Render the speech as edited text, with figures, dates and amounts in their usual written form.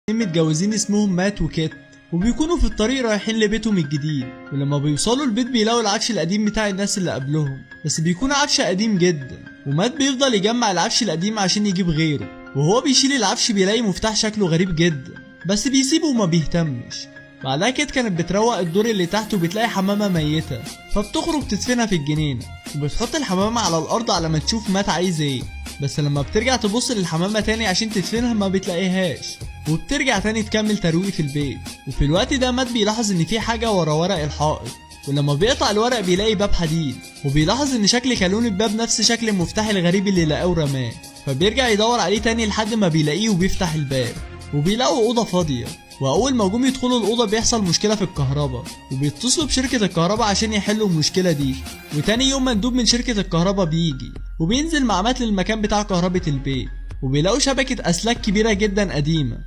اتنين متجوزين اسمهم مات وكيت، وبيكونوا في الطريق رايحين لبيتهم الجديد. ولما بيوصلوا البيت بيلاقوا العفش القديم بتاع الناس اللي قبلهم، بس بيكون عفش قديم جدا. ومات بيفضل يجمع العفش القديم عشان يجيب غيره، وهو بيشيل العفش بيلاقي مفتاح شكله غريب جدا، بس بيسيبه وما بيهتمش. بعدها كيت كانت بتروق الدور اللي تحت وبتلاقي حمامة ميتة، فبتخرج تدفنها في الجنينة، وبتحط الحمامة على الأرض على ما تشوف مات عايز ايه. بس لما بترجع تبص للحمامة تاني عشان تدفنها ما بتلاقيهاش، وبترجع تاني تكمل ترويق في البيت. وفي الوقت ده مات بيلاحظ ان في حاجة ورا ورق الحائط، ولما بيقطع الورق بيلاقي باب حديد، وبيلاحظ ان شكل كالون الباب نفس شكل المفتاح الغريب اللي لقاه ورماه، فبيرجع يدور عليه تاني لحد ما بيلاقيه وبيفتح الباب، وبيلاقوا أوضة فاضية. وأول ما جم يدخلوا الأوضة بيحصل مشكلة في الكهرباء، وبيتصلوا بشركة الكهرباء عشان يحلوا المشكلة دي. وتاني يوم مندوب من شركة الكهرباء بيجي وبينزل مع مات للمكان بتاع كهرباء البيت، وبيلاقوا شبكة أسلاك كبيرة جدا قديمة.